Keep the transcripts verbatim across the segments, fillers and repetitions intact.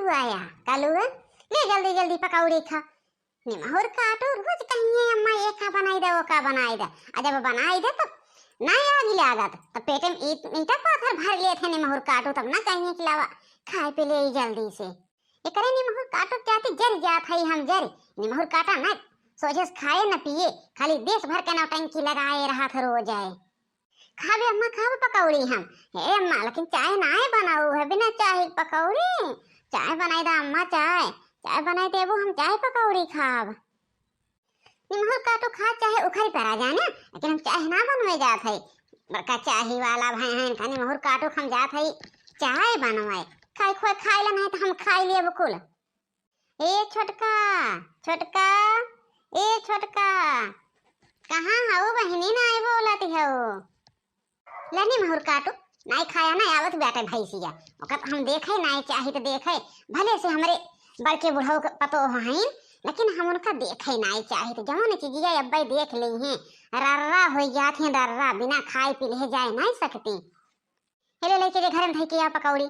आया, कलुआ, ले जल्दी जल्दी पकौड़ी खा। निमहुर काटू रोज कहिए, "अम्मा, ये का बनाई दे, वो का बनाई दे।" आ जब बनाई दे, तब नाई आगी लागत, तब पेटे में ईट, ईटा पाथर भर लेत है निमहुर काटू, तब ना कहिए कि लावा, खाए पी ले जल्दी से। एकरे निमहुर काटू के आती जर जात है हम जर। निमहुर काटा ना, सोझे से खाए न पिए, खाली देश भर के नौटंकी लगाए रहत है रोज आए। "खाबे अम्मा, खाबे पकौड़ी हम।" "हे अम्मा, लेकिन चाय नाय बनाऊ है, बिना चाय के पकौड़ी? चाय बनाई दा अम्मा, चाय, चाय बनाई देबू, हम चाय पकौड़ी खाब।" निमहुर काटू खा चाहे उखरी परा जाने, लेकिन हम चाय ना बनवे जात है। बड़का चाही वाला भाई हैं, इनका निमहुर काटू हम जात है चाय बनवे। खाई खोए खाई ला, नहीं तो हम खाई लेब कुल। ए छोटका, छोटका, ए छोटका, कहाँ हऊ बहिनी, नाय बोलत हऊ? ले निमहुर काटू, नाय खाया ना आवत बाटे भैंसिया, ओकर हम देखे नाय चाही तो देखे, भले से हमरे बड़के बुढ़ऊ के पतोह हईन, लेकिन हम उनका देखे नाय चाही तो जवन चीजिया अब्बे देख लेइहें, रर्रा होइ जात हैं रर्रा, बिना खाए पी ले जाए नाय सकती। हे ले लेके जे घर में धई के आ पकौड़ी।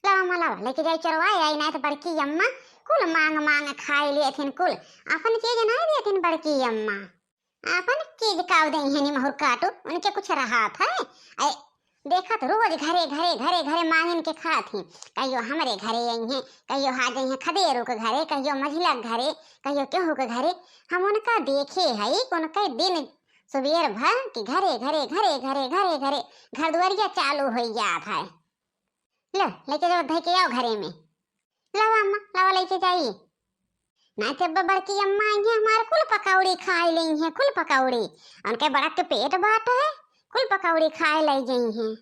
लावा अम्मा, लावा, लेके जाई चोरवाए आई, नाय तो बड़की अम्मा कुल मांग मांग खाए लेथिन कुल। आपन चीज नाय देथिन बड़की अम्मा। आपन चीज काव देइहें निमहुर काटू, उनके कुछ रहत है? ऐ, देखत रोज घरे, घरे, घरे, घरे मांगिन के खात ही। कहियो हमरे घरे अइहें, कहियो हा जइहें खदेरू के घरे, कहियो मझिला के घरे, कहियो केहू के घरे। हम उनका देखे हई, उनके दिन सुबेर भर कि घरे, घरे, घरे, घरे, घरे, घरे, घर दुआरिया चालू होइ जात है। लो, लेके जाओ, धई के आओ घरे में। लावा अम्मा, लावा, लेके जाई। नाय तो अब बड़की अम्मा आई हैं, हमार कुल पकौड़ी खाए लेइहें, कुल पकौड़ी। उनके बड़ा के पेट बाटे, कुल पकौड़ी खाए ले जाइहें।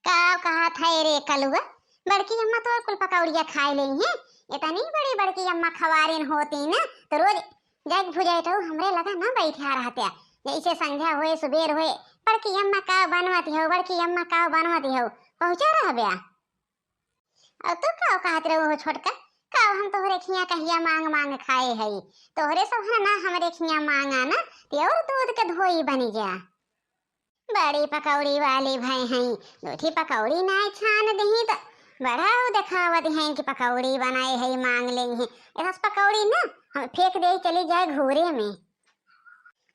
का कहत है रे कलुआ, बड़की अम्मा तो कुल पकौड़िया खाए लेइहें? इतनी बड़ी बड़की अम्मा खवारिन होती ना, तो रोज जाइके भुजाइटऊ हमरे लगा ना बैठा रहत्या। जैसे संझा होए, सुबेर होए, "बड़की अम्मा का बनवत हऊ, बड़की अम्मा का बनवत हऊ?" पहुँचा रहब्या। और तू का कहत रहू हो छोटका? का हम तोहरे खिया कहिया मांग मांग खाए हई? तोहरे सब है ना हमरे खिया मांगा ना, ते और दूध के धोई बनी जा। बड़ी पकौड़ी वाली भई हई, दो ठी पकौड़ी नाय छान दही तो बड़ा उ देखावत हई कि पकौड़ी बनाए हई, मांग लेइहें। ऐसा पकौड़ी ना हम फेंक दे, चली जाए घूरे में।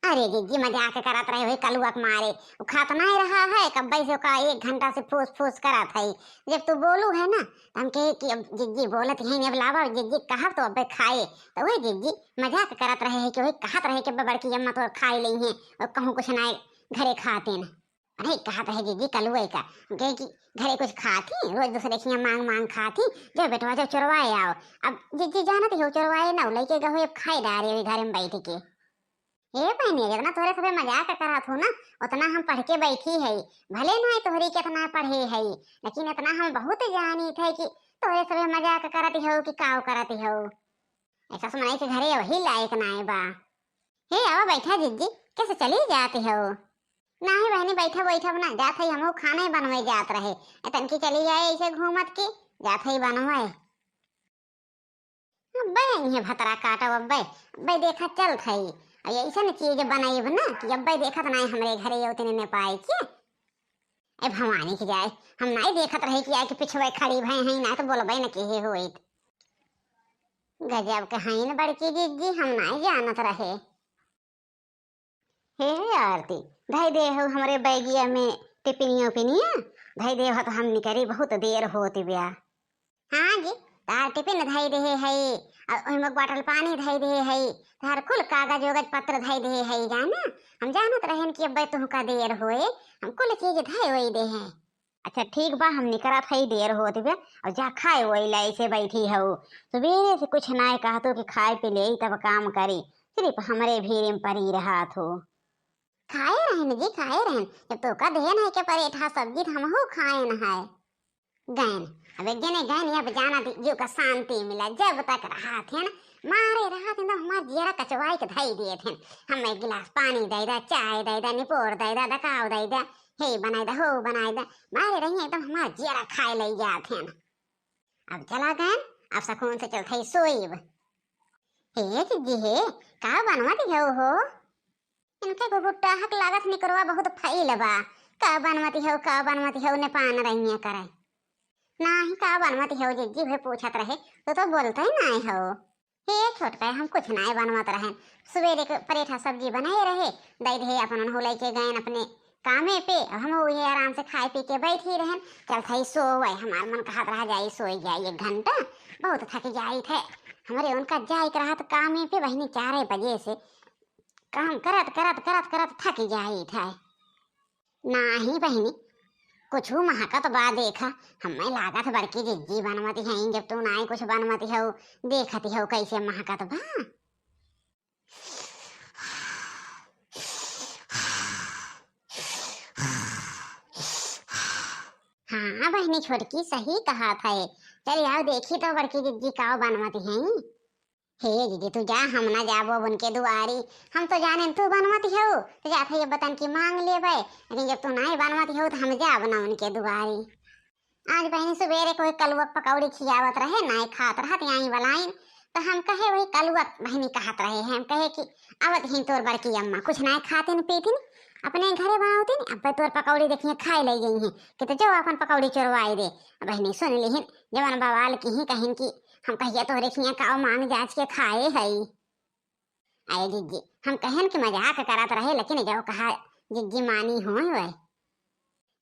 अरे जिज्जी, मजाक करत रहे होई कलुआ के मारे, उ खात नाय रहा है, कब्बे से ओका एक घंटा से फूस फूस करत है। जब तू बोलू है ना, तो हम कहे कि अब जिज्जी बोलत हैं, अब लावा जिज्जी कहब तो अब्बे खाए। तो वही जिज्जी मजाक करत रहे है कि वही कहत रहे कि अब्बे बड़की अम्मा तो खाए लेइहें, और कहूँ कुछ नाय घरे खाते न। अरे कहत रहे जिज्जी कलुआ का, हम कहे कि घरे कुछ खाती, रोज दूसरे खिया मांग मांग खाती। जो बेटवा जो चोरवाए आओ। अब जिज्जी जानत हो चोरवाए ना, लइके गहो अब खाए डारे हुई घरे में बैठ के। हे बहिनी, जितना तोहरे सबे मजाक करत हो ना, उतना हम पढ़ के बैठी है। भले ना तोहरी कितना पढ़े है, लेकिन इतना हम बहुत जानित है कि तोहरे सबे मजाक करत हो कि काव करत हो। ऐसा समझ के घरे वही लायक नाय बा। हे आवा बैठा जिज्जी, कैसे चली जात हो? नाही बहिनी, बैठा बैठा ना, जात है हमहू खाने बनवे जात रहे। ए तनकी चली जाए ऐसे घूमत की, जात है बनवे। अब्बे अइहें भतरा काटब अब्बे, अब्बे देखा चलत हई। अब ऐसन चीज बनाइब ना कि अब्बे देखत नाई हमरे घरे यो तने ने पाए के। ए भवानी की जाए, हम नाई देखत रहे कि आके पिछवे खड़ी भए हैं, ना तो बोलबे न केहे होइत। गजब के हईन बड़की जिज्जी, हम नाई जानत रहे। हे, हे आरती, धई दे हो हमरे बैगिया में टिपिनिया उपिनिया, धई दे हो तो हम निकरी, बहुत देर होत ब्या। हाँ जी, तार टिपिन धई दे है, और ओहिमे एक bottle पानी धई दे है, तार कुल कागज ओगज पत्र धई दे है, जाना, हम जानत रहन कि अब्बे तुहका देर होए, हम कुल चीज धई ओई दे है। अच्छा ठीक बा, हम निकरत हई, देर होत बे। और जा खाए वही लाई से बैठी हऊ, सुबेरे से कुछ नाय कहतो कि खाए पी ले तब काम करी, सिर्फ हमरे भीड़ में परी रहत हो। खाए रहन जी, खाए रहन, जब तोका देहन है के परेठा सब्जी त हमहू खाएन है। गैन, अब एक जने गैन, अब जाना दी, जीव का शांति मिला, जब तक रहत हैं मारे रहत हैं तो हमार जियरा कचवाई के धई देत हैं। हम एक गिलास पानी दे दा, चाय दे दा, निपोर दे दा, दकाव दे दा, हे बनाई दा, हो बनाई दा, मारे रहिए एकदम हमार जियरा खाए लई जात हैं। अब चला गए, अब सकून से चलत हई सोइब। हे जिज्जी हे, का बनवत हो हो? इनके गुगुट्टा हक लागत निकरवा बहुत फैल बा। का बनवत हो, का बनवत हो, नेपान रहिए करे। नाही, का बनवत हो जिज्जी, उहे पूछत रहे, तू तो बोलत ही नाही हो। हे छोटका, हम कुछ नाही बनवत रहेन, सुबेरे के परेठा सब्जी बनाए रहे, दई दे अपन उनहु लइके गएन अपने कामे पे, अब हम उहे आराम से खाए पी के बैठी रहेन। चल थई सोवै, हमार मन कहत रहा जाई सोई जाई एक घंटा, बहुत थक जाइत है। हमरे उनका जाए के रहत कामे पे बहिनी, चार बजे से काम करत करत करत करत थक जाइत है। नाही बहिनी, कुछ महकत बा देखा, हमें लागत बड़की जिज्जी बनवत हैं, जब तू नाही कुछ बनवत हो, देखत हो कैसे महकत बा। हाँ बहिनी छोटकी सही कहत है, चल आओ देखी तो बड़की जिज्जी का बनवत हैं। हे जिज्जी, तू जा, हम ना जाबो अब उनके दुआरी। हम तो जानेन तू बनवत हो, तो जात है ये बतन की मांग लेबे, लेकिन जब तू नाही बनवत हो तो हम जाब ना उनके दुआरी। आज बहिनी सुबेरे कोई कलुआ पकौड़ी खियावत रहे, नाही खात रहत, आई बलाइन, तो हम कहे वही कलुआ बहिनी कहत रहे हैं, हम कहे कि आवत ही तोर बड़की अम्मा, कुछ नाही खातिन पीतिन, अपने घरे बनावतिन, अब तोर पकौड़ी देखिए खाए ले गई हैं, कि तो जो अपन पकौड़ी चोरवाए दे। बहिनी सुन लिहिन, जवन बवाल की ही कहिन कि हम कहिया तोहरे खिया का मांग जांच के खाए हई। अरे जिज्जी, हम कहन कि मजाक करत रहे, लेकिन जब कहा जिज्जी मानी होए वै।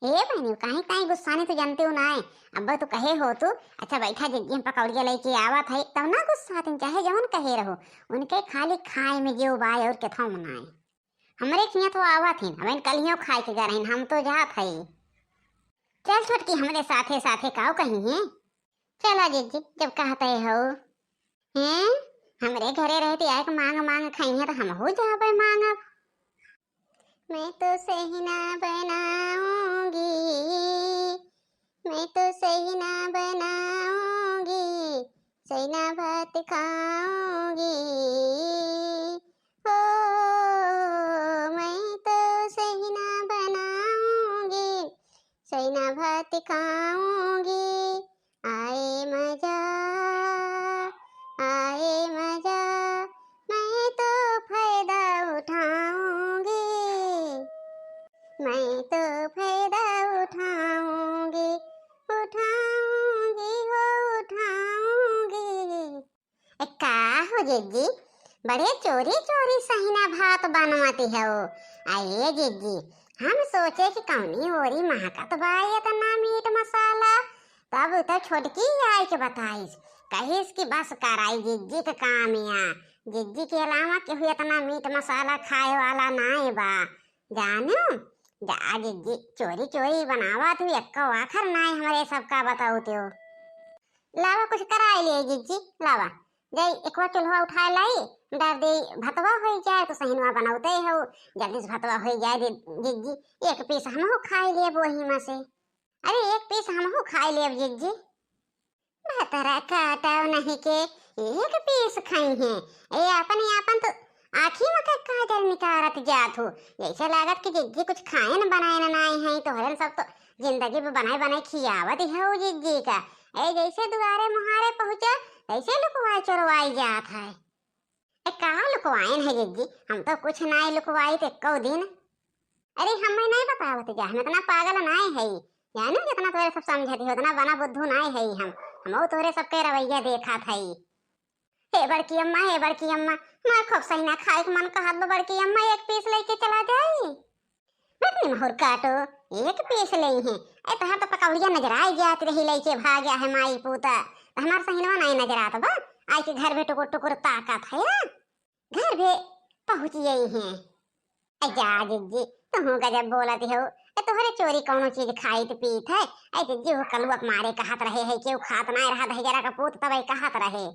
ए बहिनी, काहे काहे गुस्साने, तू जानते हो ना है। अब तू कहे हो तू, अच्छा बैठा जिज्जी, हम पकौड़िया लेके आवत है, तब ना गुस्सातिन, चाहे जवन कहे रहो। उनके खाली खाए में जीव बाय और केथो मनाए। हमरे खिया तो आवत हिन, अब इन कलियों खाए के गा रहिन, हम तो जात है। चल छोटकी, हमरे साथे साथे काव कही है। चला जिज्जी, जब कहते हो। हैं? हमरे घरे रहती आए के मांग मांग खाई है तो हम हो जाबे मांगब। मैं तो सही ना बनाऊंगी, मैं तो सही ना बनाऊंगी, सही ना भात खाऊंगी। ओ, मैं तो सही ना बनाऊंगी, सही ना भात खाऊंगी। आए मजा, आए मजा, मैं तो फायदा उठाऊंगी, मैं तो फायदा उठाऊंगी, उठाऊंगी हो उठाऊंगी। ए, का हो जिज्जी, बड़े चोरी चोरी सहिना भात बनवती हो। आ ए जिज्जी, हम सोचे कि कौनी ओरी महकत बा एतना मीट मसाला, तब तो छोटकी आई के बताइस, कहिस कि बस कराई जिज्जी के काम या, जिज्जी के अलावा केहू एतना मीट मसाला खाए वाला नाय बा। जानू, जा जिज्जी, चोरी चोरी बनावा तू, एक्को आखर नाय हमरे सबका बताऊ त्यो। लावा कुछ कराए लिए जिज्जी, लावा। जाई एक बार चूल्हा उठाए लाई, डर दे भतवा होई जाए तो सहिनवा बनौते हो, जल्दी से भतवा होई जाए दे-, जिज्जी, एक पीस हमहू खाए लेब वही में से। अरे एक पीस हमहू खाए लेब जिज्जी। भतरा काटव नहीं के एक पीस खाई हैं। ए, अपन, अपन तो आँखी में के काजर निकारत जात हो। जैसे लागत कि जिज्जी कुछ खाए न बनाए न नाई हैं, तोहरन सब तो जिंदगी में बनाए बनाए खियावत हो जिज्जी का। ए, जैसे दुआरे मुहारे पहुँचा, तैसे लुकवाए चोरवाई जात है। ए, का लुकवाइन है जिज्जी? हम तो कुछ नाई लुकवाई ते एको दिन। अरे, हमें नहीं बतावत जा, हम इतना पागल नाय हई। जानू, जितना तोरे सब समझती हो, उतना बना बुद्धू नाय हई हम। हमहू तोरे सबके रवैया देखत हई। हे बड़की अम्मा, हे बड़की अम्मा, हमार खूब सहिना खाए के मन कहत बा बड़की अम्मा, एक पीस लेके चला जाई। बतनी महुर काटो, एक पीस लेई हैं। ए, तोहार तो पकौड़िया नजर आई जात रही, लेके भाग गया है माई पूता। तो हमार सहिनवा नाय नजर आत बा, आई के घर में टुकुर टुकुर ताकत है। घर भी पहुँच गई हैं। ए जा जिज्जी, तुहू गजब बोलत हो। ए तोहरे चोरी कौनो चीज खाइत पीत है? ए जिज्जी, वो कलुआ के मारे कहत रहे है, केहू खात नाय रहा, दहिजरा का पूत तबे कहत रहे।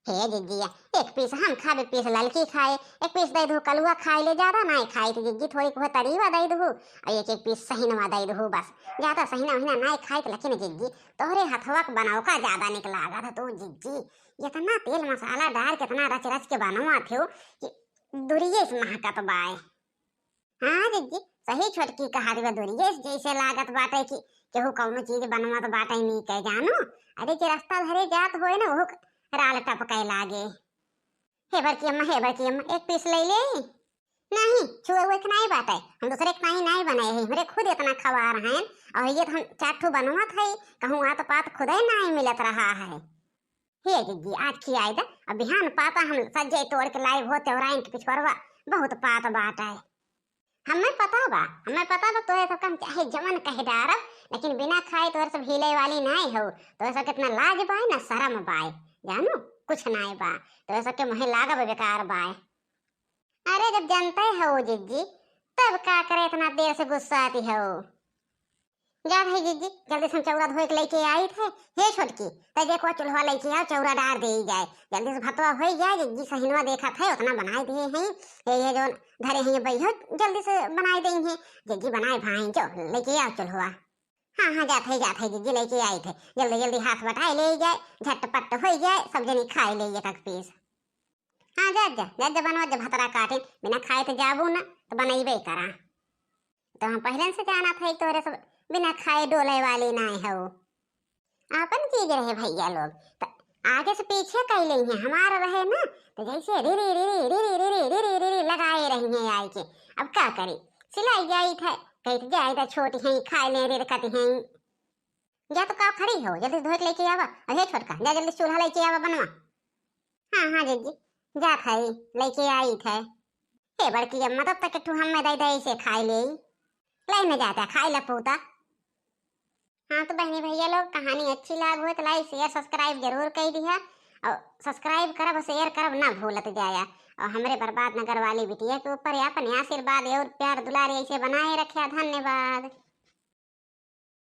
हे जिज्जिया, एक पीस हम खाबे, पीस ललकी खाए, एक पीस दे दू कलुआ खाए ले, ज्यादा नाय खाइत जिज्जी, थोड़ी को तरीवा दे दू, और एक एक पीस सहिनवा दे दू बस, ज्यादा सहिना वहिना नाय खाइत, लेकिन जिज्जी, तोहरे हथवा के बनौका ज्यादा निक लागत है तू जिज्जी, इतना तेल मसाला डाल के इतना रच रच के बनवा थे कि दुरिये से महकत बाय। हाँ जिज्जी, सही छोटकी कहा दिवा दुरिये से जैसे लागत बाटे कि केहू कौनो चीज बनवत बाटे नी के जानू। अरे जे रास्ता धरे जात होए ना, ओहू राल टपके लागे। हे बड़की अम्मा, हे बड़की अम्मा, एक पीस ले ले। नहीं, छुए हुए के नाई बाटे, हम दूसरे के नाई नाई बनाए है, हमरे खुद इतना खवार हैं। और ये तो हम चार ठो बनवत है, कहूँ आत पात खुदे नाई मिलत रहा है। हे जिज्जी, आज खियाई दा, अब बिहान पाता हम सज्जे तोड़ के लाइब हो, तेवराइन के पिछुआरवा बहुत पात बाटे। हमें पता बा, हमें पता बा, तोहे सब काम चाहे जवन कहे डारब, लेकिन बिना खाए तोहरे सब हिले वाली नाई हो। तोहरे सब कितना लाज बाय ना शरम बाय, जानू, कुछ नाई बा। तोहरे सब के मुँहे लागब बेकार बाय। अरे, जब जानते हो जिज्जी, तब का करे इतना देर से गुस्साती हो? जात है जिज्जी, जल्दी से हम चौरा धोए के लेके आई थे। हे छोटकी, तै देखो चूल्हा लेके आओ, चौरा डार दे जाए, जल्दी से भतवा हो जाए। जिज्जी सहिनवा देखत है, उतना बनाए दिए हैं। ये, ये जो धरे हैं, ये बैहो जल्दी से बनाए देंगे। जिज्जी बनाए भाई, जो लेके आओ चूल्हा। हाँ, हाँ, जात है, जात है जिज्जी, लेके आई थे। जल्दी, जल्दी हाथ बटाए ले जाए, झटपट हो जाए, सब जनी खाए ले एक एक पीस। हाँ, जा, जा, जा, जा, बनवा जा भतरा काटिन, बिना खाए तो जाबू ना, तो बनैबे करा। तो हम पहले से जानत है तोहरे सब बिना खाए डोले वाली नाय हो। आपन चीज रहे भैया लोग, त आगे से पीछे कई लेई हैं, हमार रहे ना, तो जैसे रिरी, रिरी, रिरी, रिरी, रिरी, रिरी लगाए रही हैं आए के। अब का करी, सिलाई जाई थे, कही तो जाई थे, छोटी हैं, खाए ले, रिरकत हैं। जा तो का खड़ी हो, जल्दी से धोए के लेके आवा। अरे छोटका, जा जल्दी से चूल्हा लेके आवा बनवा। हाँ, हाँ, जिज्जी, जात है, लेके आई थे। हे बड़की अम्मा, तब तक एक ठू हमें दे दे, इसे खाए ले। लाई में जाता, खाए ला पूता। हाँ, तो बहनी भैया लोग, कहानी अच्छी लाग हो तो like, share, subscribe जरूर कर दिया और subscribe करब, share करब ना भूलत जाया। और हमरे बर्बाद नगर वाली बिटिया के ऊपर अपन आशीर्वाद और प्यार दुलार ऐसे बनाए रखिया। धन्यवाद।